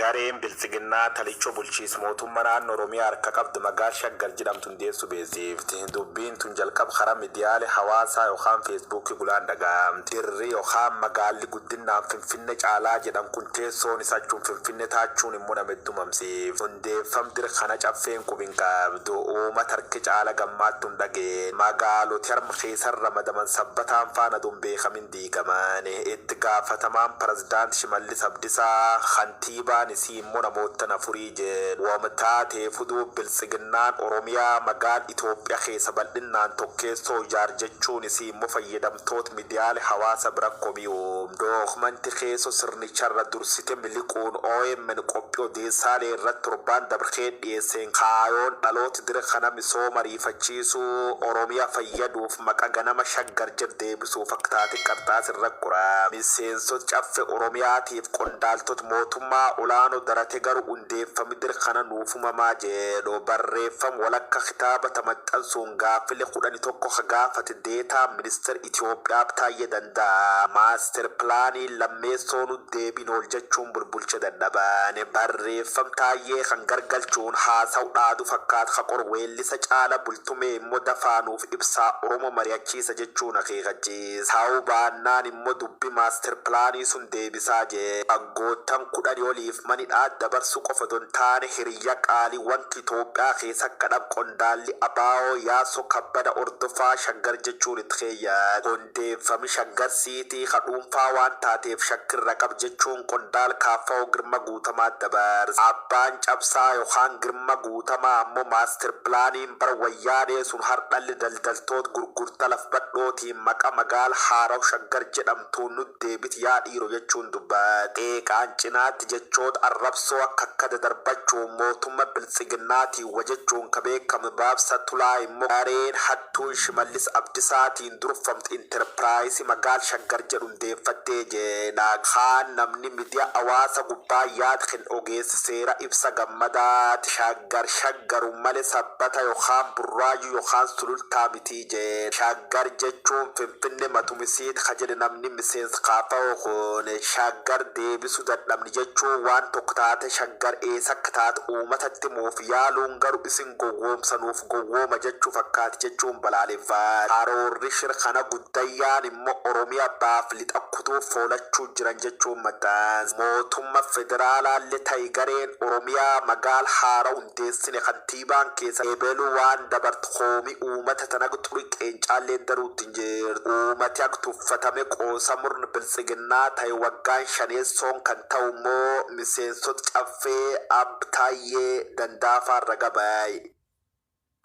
Gareen Biltsiginnaa talichoo bulchiis mootummaa naannoo Oromiyaa harka qabdu magaal Shaggar jedhamtu hundeessuu beeksifti. Dubbiin tun jalqaba karaa miidiyaalee hawaasaa yookaan Feesbuukii gulaan dhaga'amti. Dirri yookaan magaalli guddinaan Finfinne caalaa jedhan kun teessoon isaa achuun Finfinne taachuun immoo nama hedduu mamsiif. Hundeeffam dir kana caffeen qubin qabdu. Uummata harki caala gammaattu hin dhageen. Magaaloti harma keessan ramadaman Sabbataan faana duun beekamin diigaman. Itti gaafatamaan Pirezidaant Shimallis Abdisaa, kantiibaan isii immoo namoottan afurii jedhu. Wamtaatee fuduu Biltsiginnaan Oromiyaa magaal Itoophiyaa keessa bal'innaan tokkeessoo ijaar jechuun isii immoo fayyadamtoota miidiyaalee hawaasa bira komii uumu. Dookmanti keessoo sirnicharra dursite miliquun OMN qophii odeessaalee irratti torbaan dabrkee dhiyeesseen kaayoon dhaloota dira kana misooma ariifachiisuu, Oromiyaa fayyaduuf maqa ganama Shaggar jedhu deebisuuf akka taate qarxaas irra qura. Miseensota Caffe Oromiyaatiif qondaaltota mootummaa olaanoo darate garuu hundeeffami dir kana nuuf umamaa jedhu. Barreeffam walakka kitaaba tamaxxansuun gaaffile 11 ka gaafate deetaa ministeera Itoophiyaa Taayyee Danda'a. Maaster pilaanii lammeessoo nu deebiin ol jechuun bulbulcha dadhaban. Barreeffam Taayyee kan gargalchuun haasawu dhaadu fakkaata ka qor weellisa Caala Bultumee immoo dafaanuuf ibsaa Oromoo mari'achiisa jechuun akeekachiisa. Ta'uu baannaan immoo dubbi maaster pilaanii sun deebisaa jee. Waggoottan 10 oliif manidhaa dabarsu qofa don taane hiriyya qaalii wanti Itoophiyaa keessa akka dhab qondaalli ABO Yaasoo Kabbada Ordofaa Shaggar jechuun itti keeyyate. Hundeeffami Shaggar Siitii ka dhuunfaa waan taateef shakkirra qab jechuun qondaal KFO Girma Guutamaa dabarse. Abbaan cabsaa yookaan Girma Guutamaa ammoo maaster pilaaniin bara Wayyaanee sun hardhalli daldaltoot gurgurta laf badhootiin maqa magaal haaraw Shaggar jedhamtuun nut deebit yaa dhiiro jechuun dubbate. Qeeqaan cinaatti jechoota arrabsoo akka akka dadarbachuun mootumma Biltsiginnaatiin wa jechuun ka beekamu Baabsa Tulaa immoo gareen hattuun Shimallis Abdisaatiin durfamtu interpiraayisi magaal Shaggar jedhu hundeeffattee jedha. Kaan namni midiya hawaasa gubbaa yaad kenn ogeessa seera Ibsa Gammadaati. Shaggar shaggaru male Sabbata yookaan Burraayyuu yookaan Sulultaa mitii jedhe. Shaggar jechuun Finfinne matumisiit ka jedhe namni miseens KFO kun, Shaggar deebisu dadhabni jechuun waan tokko taate Shaggar eessa akka taate uumatatti himuuf yaaluun garu isin gowwoomsa nuuf gowwooma jechuu fakkaati jechuun balaaleffate. Karoorri shir kana guddayyaan immoo Oromiyaa baaf lixa kutuuf foolachuu jiran jechuun maxxanse. Mootumma federaalaalle ta'i gareen Oromiyaa magaal haara hundeessine kantiibaan keessa ebelu waan dabart koomi uumata tanag xuri qeencaalleen daruutti hin jirtu. Uumati ag tuffatame qoosa murn Biltsiginnaa ta'i waggaan shaneessoon kan ta'u immoo miseensot Caffee Abb Taayyee Dandaafaarra raga baye.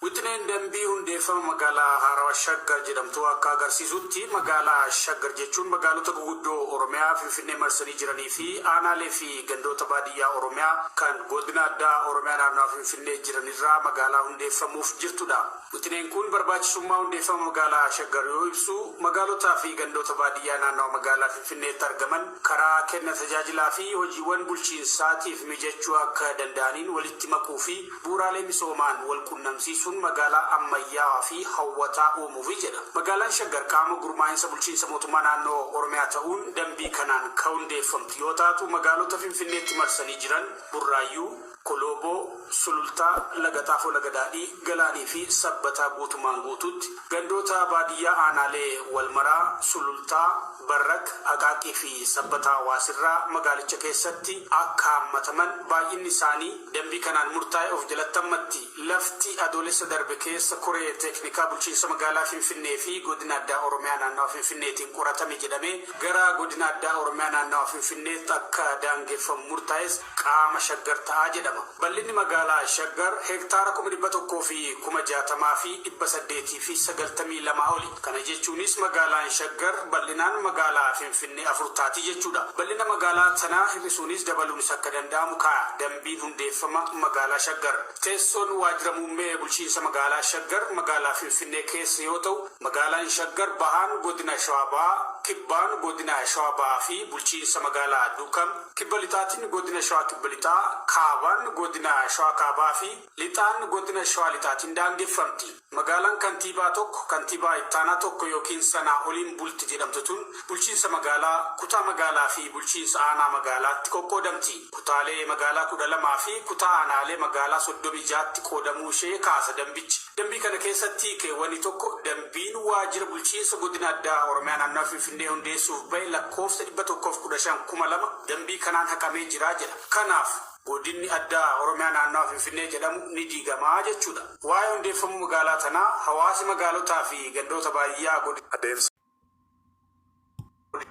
Wixineen dambii hundeeffama magaalaa haarawa Shaggar jedhamtuu akka agarsiisutti, magaalaa Shaggar jechuun magaalota guguddoo Oromiyaa Finfinnee marsanii jiranii fi aanaalee fi gandoota baadiyyaa Oromiyaa kan Godina Addaa Oromiyaa Naannawa Finfinnee jiranirraa magaalaa hundeeffamuuf jirtudha. Wixineen kun barbaachisummaa hundeeffama magaalaa Shaggar yoo ibsu, magaalotaa fi gandoota baadiyyaa naannawa magaalaa Finfinneetti argaman karaa kenna tajaajilaa fi hojiiwwan bulchiinsaatiif mijachuu akka danda'aniin walitti makuu fi bu'uuraalee misoomaan wal qunnamsiisuun magaalaa ammayyaawaa fi hawwataa uumuufi jedha. Magaalaan Shaggar qaama gurmaa'insa bulchiinsa mootummaa naannoo Oromiyaa ta'uun dambii kanaan ka hundeeffamtu yoo taatu, magaalota Finfinneetti marsanii jiran Burraayyuu, Kolooboo, Sulultaa, Laga Xaafoo Laga Daadhii, Galaanii fi Sabbataa guutumaan guutuutti, gandoota baadiyyaa aanaalee Walmaraa, Sulultaa, Barrak, Aqaaqii fi Sabbataa Hawaasirraa magaalicha keessatti akka hammataman baay'inni isaanii dambii kanaan murtaa'e of jalatti hammatti. Lafti Adoolessa darbe keessa koree teeknikaa bulchiinsa magaalaa Finfinnee fi Godina Addaa Oromiyaa Naannawa Finfinneetiin qoratame jedhame gara Godina Addaa Oromiyaa Naannawa Finfinneetti akka daangeffamu murtaa'es qaama Shaggar ta'a jedhama. Bal'inni magaalaa Shaggar hektaara 160,892 oli. Kana jechuunis magaalaan Shaggar bal'inaan magaalaa Finfinnee afur taati jechuudha. Bal'ina magaalaa tanaa hir'isuunis dabaluunis akka danda'amu kaa'a dambiin hundeeffama magaalaa Shaggar. Teessoon waajjira muummee bulchiinsa magaalaa Shaggar magaalaa Finfinnee keessa yoo ta'u, magaalaan Shaggar bahaan godina Shawaa Bahaa, Kibbaan godina Shawaa Bahaa fi bulchiinsa magaalaa Duukam, Kibba Lixaatiin godina Shawaa Kibba Lixaa, Kaabaan godina Shawaa Kaabaa fi Lixaan godina Shawaa Lixaatiin daangeffamti. Magaalaan kantiibaa tokko, kantiibaa ittaanaa tokko yookiin sanaa oliin bulti jedhamtu tun bulchiinsa magaalaa, kutaa magaalaa fi bulchiinsa aanaa magaalaatti qoqqoodamti. Kutaalee magaalaa 12 fi kutaa aanaalee magaalaa 36tti qoodamuu ishee kaasa dambichi. Dambii kana keessatti keewwanni 1 dambiin waajjira bulchiinsa godina addaa Oromiyaa naannawa Finfinnee hundeessuuf bahe lakkoofsa 115 2000 dambii kanaan haqamee jira jedha. Kanaaf godinni addaa Oromiyaa naannawa Finfinnee jedhamu ni diigama jechuudha. Waa'ee hundeeffamuu magaalaa tanaa hawaasi magaalotaa fi gandoota baadiyyaa godina. Adeemsi.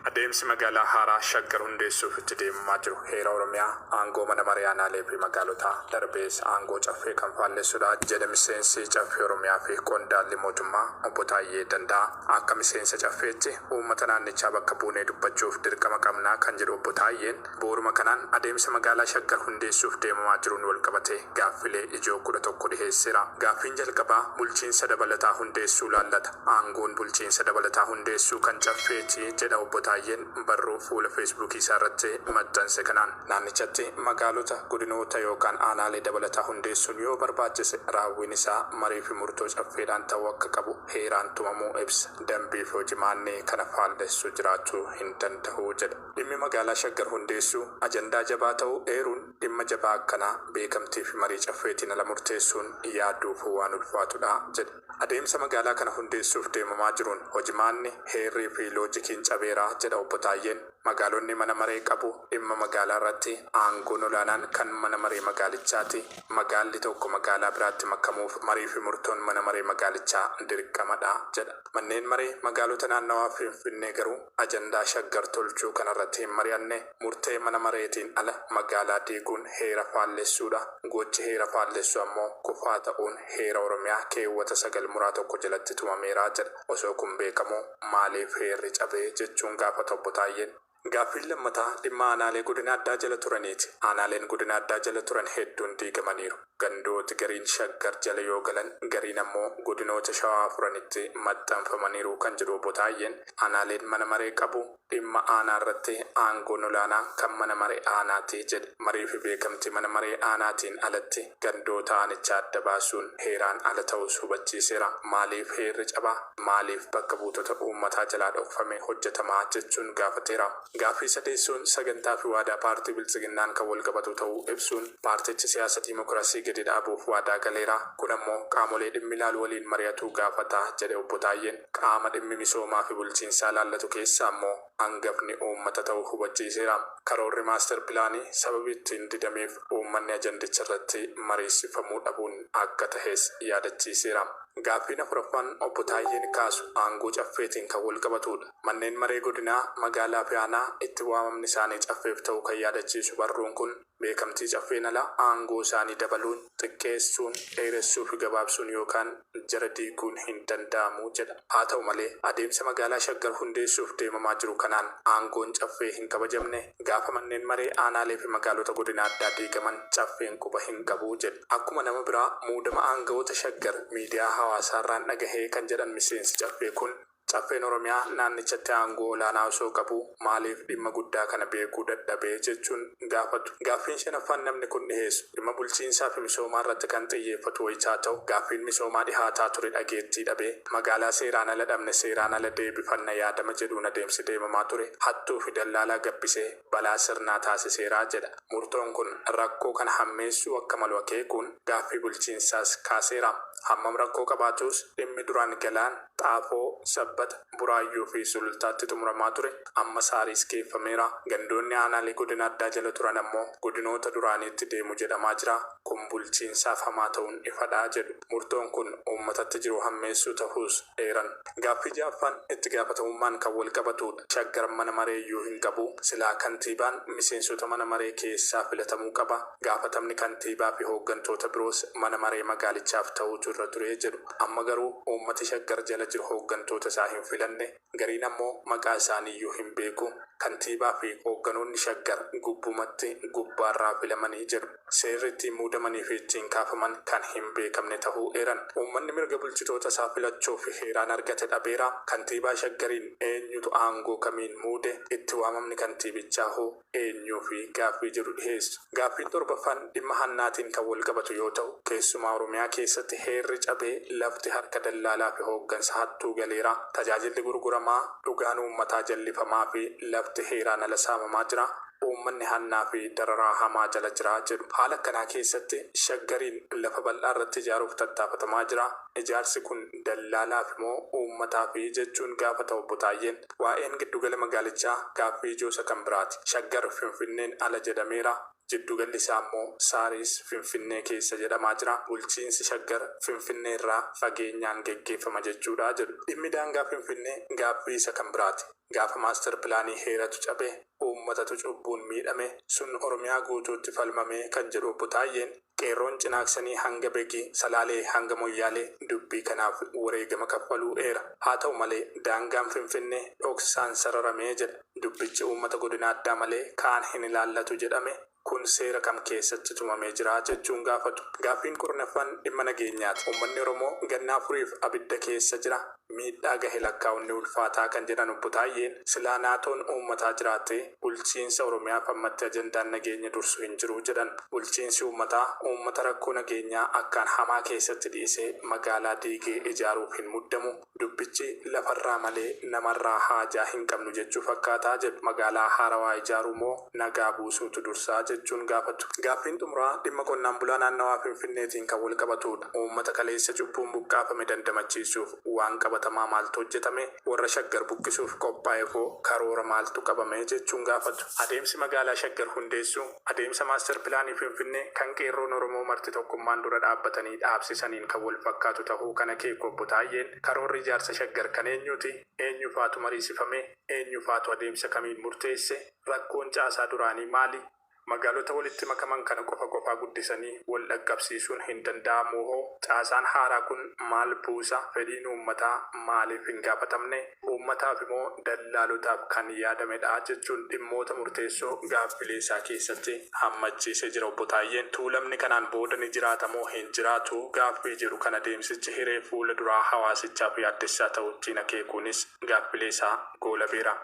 Adeemsi magaalaa haaraa Shaggar hundeessuuf itti deemamaa jiru heera Oromiyaa, aangoo mana maree aanaalee fi magaalotaa, darbees aangoo Caffee kan faallessudha jedhe miseensi Caffee Oromiyaa fi qondaalli mootummaa Obbo Taayyee Danda'aa. Akka miseensa Caffeetti uummata naannichaa bakka buunee dubbachuuf dirqama qabna kan jedhu Obbo Taayyeen, bu'uuruma kanaan adeemsa magaalaa Shaggar hundeessuuf deemamaa jiruun walqabatee gaaffilee ijoo 11 dhiheesseera. Gaaffiin jalqabaa bulchiinsa dabalataa hundeessuu laallata. Aangoon bulchiinsa dabalataa hundeessuu kan Caffeeti jedha Obbo Taayyeen barruu fuula Feesbuukii isaa irratti maxxanse kanaan. Naannichatti magaalota, godinoota yookaan aanaalee dabalataa hundeessuun yoo barbaachise raawwiin isaa marii fi murtoo Caffeedhaan ta'uu akka qabu heeraan tumamuu ibsa. Dambii fi hojimaanni kana faallessu jiraachuu hin dandahu jedha. Dhimmi magaalaa Shaggar hundeessuu ajandaa jabaa ta'uu eeruun dhimma jabaa akkanaa beekamtii fi marii Caffeetiin ala murteessuun yaaduufuu waan ulfaatudha jedhe. Adeemsa magaalaa kana hundeessuuf deemamaa jiruun hojimaanni, heerrii fi loojikiin cabeera jedha Obbo Taayyeen. Magaalonni mana maree qabu, dhimma magaalaa irratti aangoon olaanaan kan mana maree magaalichaati. Magaalli tokko magaalaa biraatti makamuuf marii fi murtoon mana maree magaalichaa dirqamadha jedha. Manneen maree magaalota naannawaa Finfinnee garuu ajandaa Shaggar tolchuu kanarratti hin mari'anne. Murtee mana mareetiin ala magaalaa diiguun heera faallessuudha. Gochi heera faallessu ammoo kufaa ta'uun heera Oromiyaa keewwata 9 muraa 1 jalatti tumameera jedha. Osoo kun beekamuu maaliif heerri cabe jechuun gaafata Obbo Taayyeen. Gaaffiin lammataa dhimma aanaalee godina addaa jala turaniiti. Aanaaleen godina addaa jala turan hedduun diigamaniiru. Gandooti gariin Shaggar jala yoo galan gariin ammoo godinoota Shawaa afuranitti maxxanfamaniiru kan jedhu Obbo Taayyeen, aanaaleen mana maree qabu, dhimma aanaa irratti aangoon olaanaa kan mana maree aanaati jedhe. Marii fi beekamtii mana maree aanaatiin alatti gandoota aanichaa adda baasuun heeraan ala ta'uus hubachiiseera. Maaliif heerri caba? Maaliif bakka buutota uummataa jalaa dhokfamee hojjetama? jechuun gaafateera. Gaaffii sadeessoon sagantaa fi waadaa paartii Biltsiginnaan kan walqabatu ta'uu ibsuun, paartichi siyaasa diimokiraasii gadi dhaabuuf waadaa galeera. Kun ammoo qaamolee dhimmi ilaalu waliin mari'atuu gaafata, jedhe Obbo Taayyeen. Qaama dhimmi misoomaa fi bulchiinsaa laallatu keessaa ammoo hangafni uummata ta'uu hubachiiseera. Karoorri maastar pilaanii sababi ittiin didameef uummanni ajandicha irratti mariisifamuu dhabuun akka tahes yaadachiiseera. Gaaffiin afuraffaan Obbo Taayyeen kaasu aangoo Caffeetiin kan walqabatuudha. Manneen maree godinaa, magaalaa fi aanaa itti waamamni isaanii Caffeef ta'uu kan yaadachiisu barruun kun, beekamtii Caffeen ala aangoo isaanii dabaluun, xiqqeessuun, dheeressuu fi gabaabsuun yookaan jara diiguun hin danda'amu jedha. Haa ta'u malee, adeemsa magaalaa Shaggar hundeessuuf deemamaa jiru kanaan aangoon Caffee hin kabajamne. Gaafa manneen maree aanaalee fi magaalota godina addaa diigaman Caffeen quba hin qabu jedhe. Akkuma nama biraa muudama aangawoota Shaggar miidiyaa hawaasaarraan dhagahe kan jedhan miseensi Caffee kun, Caffeen Oromiyaa naannichatti aangoo olaanaa osoo qabuu maaliif dhimma guddaa kana beekuu dadhabe jechuun gaafatu. Gaaffiin shanaffaan namni kun dhiheessu dhimma bulchiinsaafi misoomaarratti kan xiyyeeffatu wayitaa ta'u, gaaffiin misoomaa dhihaataa ture dhageettii dhabee magaalaa seeraan ala dhabne seeraan ala deebifanna yaadama jedhuun adeemsi deemamaa ture hattuufi dallaalaa gabbisee balaa sirnaa taasiseera jedha. Murtoon kun rakkoo kana hammeessuu akka malu akeekuun gaaffii bulchiinsaas kaaseera. Hammam rakkoo qabaatus dhimmi duraan Galaan, Xaafoo, Sabbata, Buraayyuu fi Sulultaatti xumuramaa ture amma Saariis geeffameera. Gandoonni aanaalee godina addaa jala turan ammoo godinoota duraaniitti deemu jedhamaa jira. Kun bulchiinsaaf hamaa ta'uun ifadha jedhu. Murtoon kun uummatatti jiru hammeessuu tahuus eeran. Gaaffii ja'affaan itti gaafatamummaan kan walqabatuudha. Shaggar mana mareeyyuu hin qabu. Silaa kantiibaan miseensota mana maree keessaa filatamuu qaba. Gaafatamni kantiibaa fi hooggantoota biroos mana maree magaalichaaf ta'uutu irra ture jedhu. Amma garuu uummati Shaggar jala jiru hooggantoota isaa uummataa hin filanne, gariin ammoo maqaa isaaniiyyuu hin beeku. Kantiibaa fi hoogganoonni Shaggar gubbumatti gubbaarraa filamanii jedhu. Seerri ittiin muudamanii fi ittiin kaafaman kan hin beekamne tahuu eeran. Uummanni mirga bulchitoota isaa filachuuf heeraan argate dhabeera. Kantiibaa Shaggariin eenyutu aangoo kamiin muude? Itti waamamni kantiibichaa hoo eenyuu fi gaaffii jedhu dhiheessu. Gaaffiin torbaffaan dhimma hannaatiin kan wal qabatu yoo ta'u, keessumaa Oromiyaa keessatti heerri cabee lafti harka dallaalaa fi hooggansa hattuu galeera. Tajaajilli gurguramaa, dhugaan uummataa jallifamaa fi lafti heeraan ala saamamaa jira. Uummanni hannaa fi dararaa hamaa jala jira jedhu. Haala akkanaa keessatti Shaggariin lafa bal'aa irratti ijaaruuf tattaafatamaa jira. Ijaarsi kun dallaalaaf moo uummataafi jechuun gaafata Obbo Taayyeen. Waa'een giddugala magaalichaa gaaffii ijoo isa kan biraati. Shaggar Finfinneen ala jedhameera. Jiddugalli isaa ammoo Saaris Finfinnee keessa jedhamaa jira. Bulchiinsi Shaggar Finfinnee irraa fageenyaan geggeeffama jechuudha jedhu. Dhimmi daangaa Finfinnee gaaffii isa kan biraati. Gaafa maastar pilaanii heeratu cabe, uummatatu cubbuun miidhame, sun Oromiyaa guutuutti falmame kan jedhu Obbo Taayyeen, qeerroon Cinaaksanii hanga Begii, Salaalee hanga Moyyaalee dubbii kanaaf wareegama kaffaluu eera. Haa ta'u malee daangaan Finfinnee dhoksaan sararamee jedha. Dubbichi uummata godina addaa malee kaan hin ilaallatu jedhame. Kun seera kam keessatti tumamee jira jechuun gaafatu. Gaaffiin kurnaffaan dhimma nageenyaati. Uummanni Oromoo ganna afuriif abidda keessa jira. Miidhaa gahe lakkaa'uun ni ulfaataa kan jedhan Obbo Taayyeen, silaa naatoon uummataa jiraatee bulchiinsa Oromiyaaf ammatti ajandaan nageenya dursu hin jiru jedhan. Bulchiinsi uummataa uummata rakkoo nageenyaa akkaan hamaa keessatti dhiisee magaalaa diigee ijaaruuf hin muddamu. Dubbichi lafarraa malee namarraa haajaa hin qabnu jechuu fakkaataa jedhu. Magaalaa haarawaa ijaaruu moo nagaa buusuutu dursaa jechuun gaafatu. Gaaffiin xumuraa dhimma qonnaan bulaa naannawaa Finfinneetiin kan wal qabatudha. Uummata kaleessa cubbuun buqqaafame dandamachiisuuf waan qabatamaa maaltu hojjetame? Warra Shaggar buqqisuuf qophaa'eef hoo karoora maaltu qabame jechuun gaafatu. Adeemsi magaalaa Shaggar hundeessuu adeemsa maastar pilaanii Finfinnee kan qeerroon Oromoo marti tokkummaan dura dhaabbatanii dhaabsisaniin kan wal fakkaatu tahuu kan akeeku Obbo Taayyeen, karoorri ijaarsa Shaggar kan eenyuuti? Eenyufaatu mariisifame? Eenyufaatu adeemsa kamiin murteesse? Rakkoon caasaa duraanii maali? Magaalota walitti makaman kana qofa qofaa guddisanii wal dhaqqabsiisuun hin danda'amuu hoo? Caasaan haaraa kun maal buusa? Fedhiin uummataa maaliif hin gaafatamne? Uummataaf moo dallaalotaaf kan yaadamedha? Jechuun dhimmoota murteessoo gaaffilee isaa keessatti hammachiisee jira Obbo Taayyeen. Tuulamni kanaan booda ni jiraata moo hin jiraatu gaaffii jedhu kan adeemsichi hiree fuula duraa hawaasichaaf yaaddessaa ta'uuttiin akeekuunis gaaffilee isaa goolabeera.